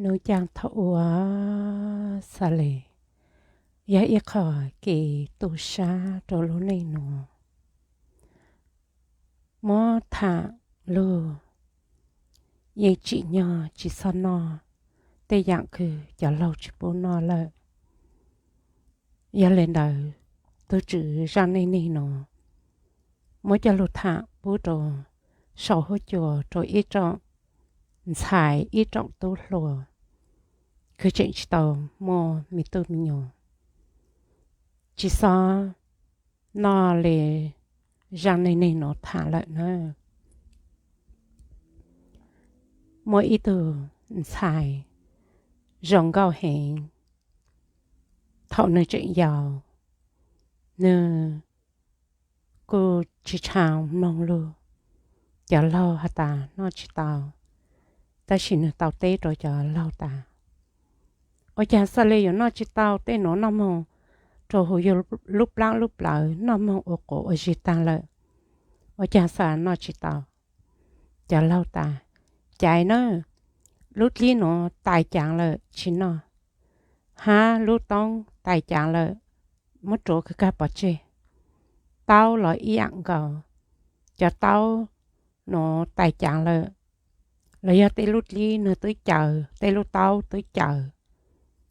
Nub caaj thaum ub, Xa Les yog ib qho kev tu sab rau lub neej nuav. Muab tham lug yeej tsim nyog tsis txhob noj tej yaam kws cov laug tsis pub noj lawm. Yog le ntawd, tug tswv zaaj neej neeg nuav muab coj lug tham pub rau sau huab cua rau ib tsoom ntxhais ib tsoom tub hluas kws tseem tsis tau muaj me tub me nyuam, tsis txhob noj le zaaj neej neeg nuav tham lawm na. Muaj ib tug ntxhais zoo nkauj heev, thaum nwg tseem yau, nwg kuj tsis tshua mloog lug cov laug has tas noj tsis tau, tab sis nwg tau teb rau cov laug tas, ua caag Xa Les yuav noj tsis tau tej nuav, noj moog rua huv yug lub plaab lub plawv, noj moog ua quav ua zig taag lawm, ua caag xav noj tsis tau? Cov laug tas, caiv na, lub dlib nuav tais caav lawm tsis noj, hab lub toob tais caav lawm, muab rhuav kag pov tseg. Taub los ib yaam nkaus, cov taub nuav tais caav lawm, los yog tej lub dlib nwg twb caws, tej lub taub twb caws,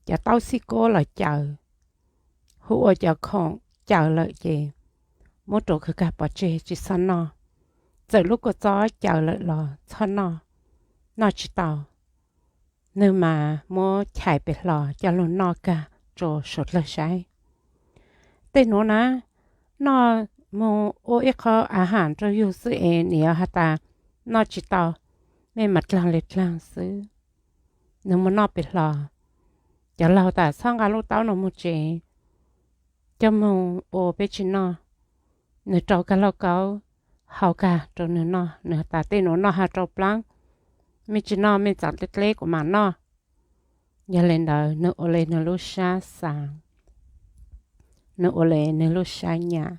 cov taub xib kuab los caws, hu ua cov khoom caws lawm ces muab rhuav kag pov tseg tsis txhob noj. Txawm lub kua txob caws lawm los txhob noj, noj tsis tau. Nwg mas muab chais pem hlo coj lug noj kag rua suav dlawg saib. Tej nuav na, noj moog ua ib qho a has rau yug xwb es nim yog has tas noj tsis tau, mej mas dlaag le dlaag xwb. Nwg muab noj pem hlo. Cov laug tas txhob nqa lub taub nuav moog tsev, coj moog ua peb tsis noj. Nwg rau kag lauj kaub hau kag rau nwg noj, nwg has tas tej nuav noj hab rau plaab, mej tsis noj mej txav dleb dleb kuv mam noj. Yog le ntawd nwg ua le nwg lub sab xaav, nwg ua le nwg lub sab nyam.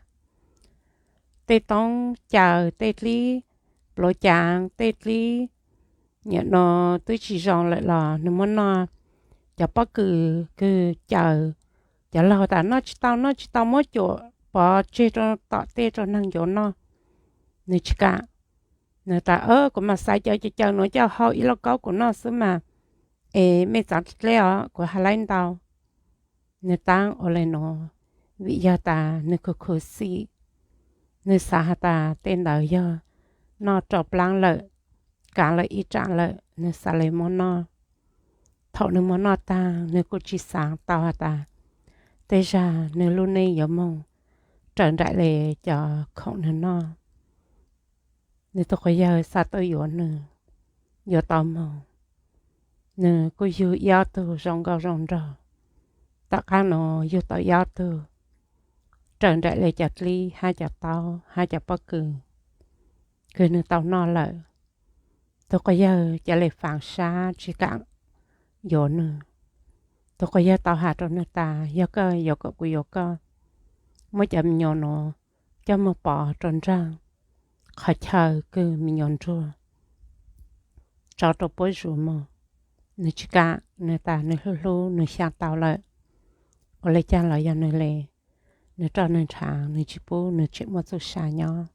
Tej toob caws, tej dlib pluav caav, tej dlib nyam no twb tsis zoo lawm los nwg muab noj. Cov pob kws kws caws, cov laug tas noj tsis tau, noj tsis tau, muab cuam pov tseg rau tom tej rau neeg yuav noj. Nwg tsis kam. Nwg tas, kuv mam xaiv cov caws caws nuav coj hau ib lauj kaub kuv noj xwb mas, es mej txav dleb os, kuv has laib ntau. Nwg taab ua le nuav vim yog tas nwg khuv khuv xim. Nwg xaav has tas tej ntawd yog noj rau plaab lawm, kaav lawm ib tsaam lawm, nwg xaav le muab noj. Thaum nwg muab noj taag, nwg kuj tsis xaav tau has tas tej zag nwg lub neej yuav moog raws nraim le cov khoom nwg noj. Nwg tug quas yawg xaav tuaj yuav nwg, yuav tau moog. Nwg kuj yug ib ob tug zoo nkauj zoo nraug. Tom qaab nuav yug tau ib ob tug raws nraim le cov dlib hab cov taub hab cov pob kws kws nwg tau noj lawm. Tug quas yawg ca le faav sab tsis kam yuav nwg. Tug quas yawg tau has rau nwg tas, yog koj yuav kom kuv yuav koj, muab cov me nyuam nuav coj moog pov rau nraag qhov chaw kws me nyuam nruag, tso rau puab zuv moog. Nwg tsis kam, nwg tas nwg hlub hlub nwg xyaa tau lawm. Ua le caag los yog nwg le, nwg roj nwg nrhav, nwg tsis pub nwg tseem muaj txuj sa nyob.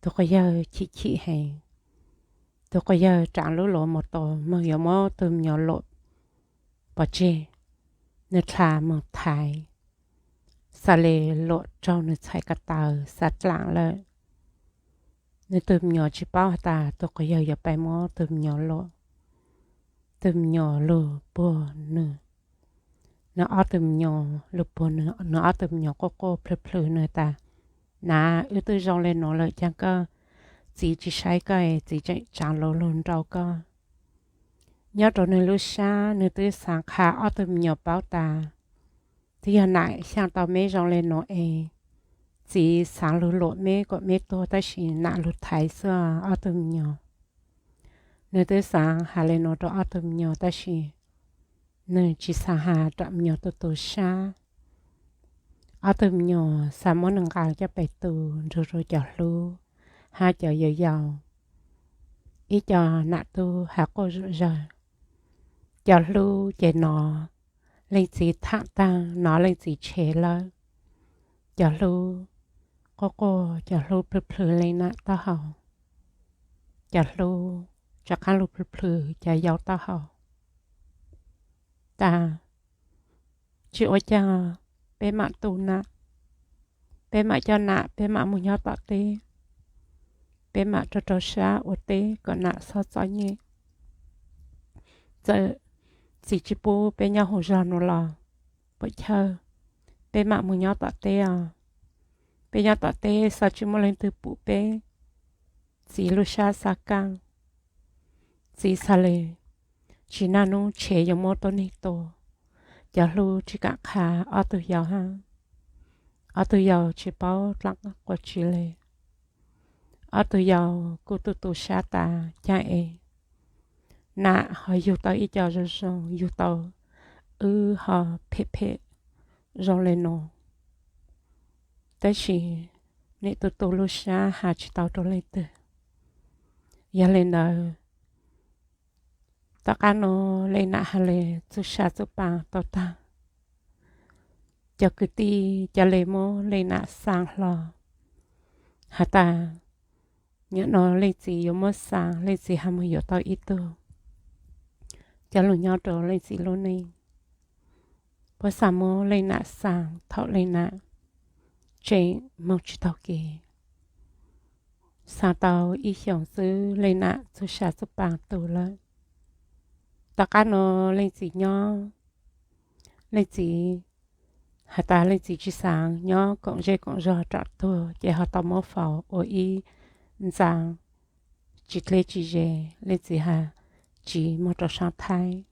Tug quas yawg chim chim heev. Tug quas yawg raav lub luas mus tos moog yuav muab tug me nyuam luam pov tseg. Nwg dlha moog thaiv, xaav le luam raug nwg txhais ko taw xav dlaam lawm. Nwg tug me nyuam tsis paub has tas tug quas yawg yuav pab muab tug me nyuam luam. Tug me nyuam lug puag nwg, nwg ob tug me nyuam lug puag nwg, nwg ob tug me nyuam quaj quaj plhws plhws, nwg tas, nav, wb twb zoo le nuav lawm caag koj txiv tsis saib koj, txiv tseem tsaav luv lug nrau koj. Nyob rau nwg lub sab nwg twb xaav qha ob tug me nyuam paub tas twb yog nam xyaa tau meb zoo le nuav es txiv xaav lug luam meb kom meb tuag tab sis nam lug thaiv xwb ob tug me nyuam. Nwg twb xaav has le nuav rau ob tug me nyuam tab sis nwg tsis xaav has rau me nyuam tug tug sab. Ob tug me nyuam xaav muab nwg nqa coj pem tu nrug rua cov hlub hab cov yau yau. Ib co nam tub has quaj zom zawg, Cov hlub ces hnov leej txiv tham taag, hnov leej txiv tshev lawm. Cov hlub quaj quaj, cov hlub plhws plhws leej nam taub hau. Cov hlub rov qaab lug plhws plhws cov yau taub hau. Tas, tsi ua caag, peb mam tu nam, peb mam coj nam, peb mam moog nyob tom teb, peb mam rau rau sab ua teb kom nam xob txom nyem. Txawm txiv tsi pub peb nyob huv zog nuav los puam chawj, peb mam moog nyob tom teb os. Peb nyob tom teb xav tsi muaj leej twg pum peb. Txiv lub sab xav kaaj, txiv xav le, tsi naj nub tshev yuav muab tuab neeg tua. Cov hlub tsi kaam qha ob tug yau hab, ob tug yau tsi paub dlaab quas tsi le. Ob tug yau kuj tu tu sab tas caag es nam ho yug tau ib co zoo zoo, yug tau wb ho phem phem zoo le nuav. Tab sis nwg tu tu lub sab has tsi tau rau leej twg. Yog le ntawd, tom qab nuav leej nam has le txuj sa txuj paa tau taag. Cov kwv tij ca le muab leej nam xaa hlo, has tas nyam nuav leej txiv yuav muab xaa, leej txiv has moog yuav tau ib tug coj lug nyob rau leej txiv lub neej. Puab xaa muab leej nam xaa thaum leej nam tseem moog tsi taug kev. Xaa tau ib xyoos xwb leej nam txuj sa txuj paa tu lawm. Tom qab nuav leej txiv nyob, leej txiv has tas leej txiv tsi xaav nyob koom zej koom zog, raam tuag ces ho tau muab faus ua ib ntxaa tsi dleb tsi ze. Leej txiv has tsi muab rau saab Thaib.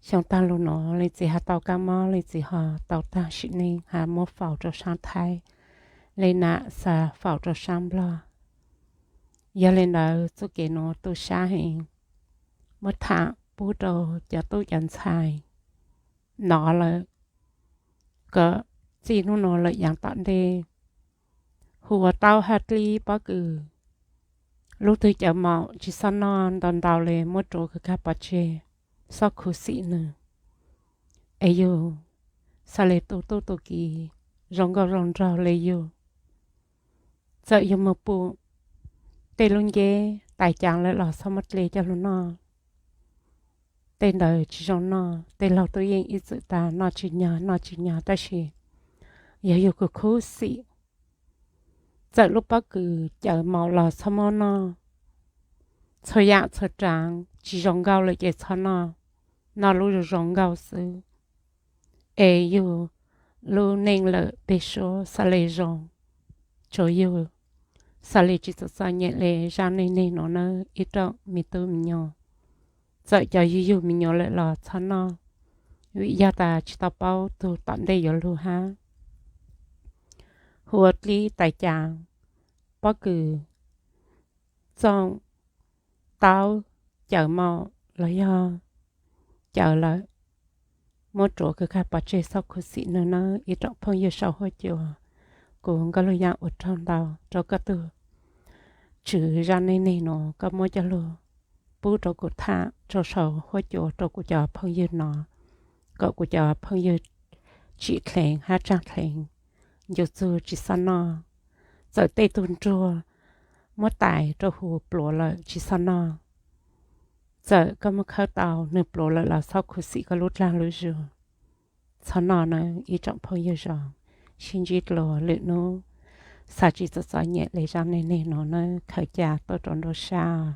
Xyoo taag lug nuav leej txiv has tau kaab mob, leej txiv ho tau taag sim neej has muab faus rau saab Thaib, leej nam xaa faus rau saab Nplog. Yog le ntawd txuj kev nuav tu sab heev, muab tham pub rau cov tub cov ntxhais nov lawm, kom txij nub nuav lawm yaav tom ntej, hu ua taub hab dlib pob kws, lub twg cawv maum tsi xob noj, ntau ntau le muab ruav kws kag pov tseg, xob khuv xim nwg. Es yug xaav le tu tub tu kiv zoo nkauj zoo nraug le yug, txawm yug moog pum tej lub nceb tais caav lawm los xob muab dle coj lug noj. Tej ntawd tsi zoo noj, tej laug tub yeej ib txwm tas noj tsi nyag noj tsi nyag, tab sis yog yug kws khuv xim, txawm lub pob kws cawv maum los txhob muab noj. Txhua yaam txhua raav tsi zoo nkauj lawm ces txhob noj, noj lub zoo zoo nkauj xwb. Es yug lub neej lawm peg suab xaav le zoo, tsuav yug xaav le tsi txom txom nyem le zaj neej neeg nuav nawb ib tsoom me tub me nyuam. Txawm cov yug yug me nyuam lawm los txhob noj, vim yog tas tsi tau paub tug tom ntej yuav lug hab. Hu ua dlib tais caav, pob kws, txooj, taub, cawv maum los yog cawv lawm, muab ruav kws kag pov tseg, xob khuv xim nwg nawb ib tsoom phooj ywg sau huab cua. Kuv Nkauj Lug Yaab ua tsaug ntau rau koj tug tswv zaj neej neeg nuav, koj muab coj lug pub rau kuv tham rau sau huab cua rau kuv cov phooj ywg nov, kom kuv cov phooj ywg tsim dleev hab tsaag dleev, ncu txug tsi xob noj. Txawm tej tug nruag muab tais rau huv pluav lawm tsi xob noj. Txawm koj muab khawb tau nwg pluav lawm los xob khuv xim koj lub dlaag lub zug. Txhob noj nawb ib tsoom phooj ywg zoo. Sib ntsib dlua lwm nub, xav tsi txom txom nyem le zaj neej neeg nuav nawb, khaws ca tuaj rau nruab sab.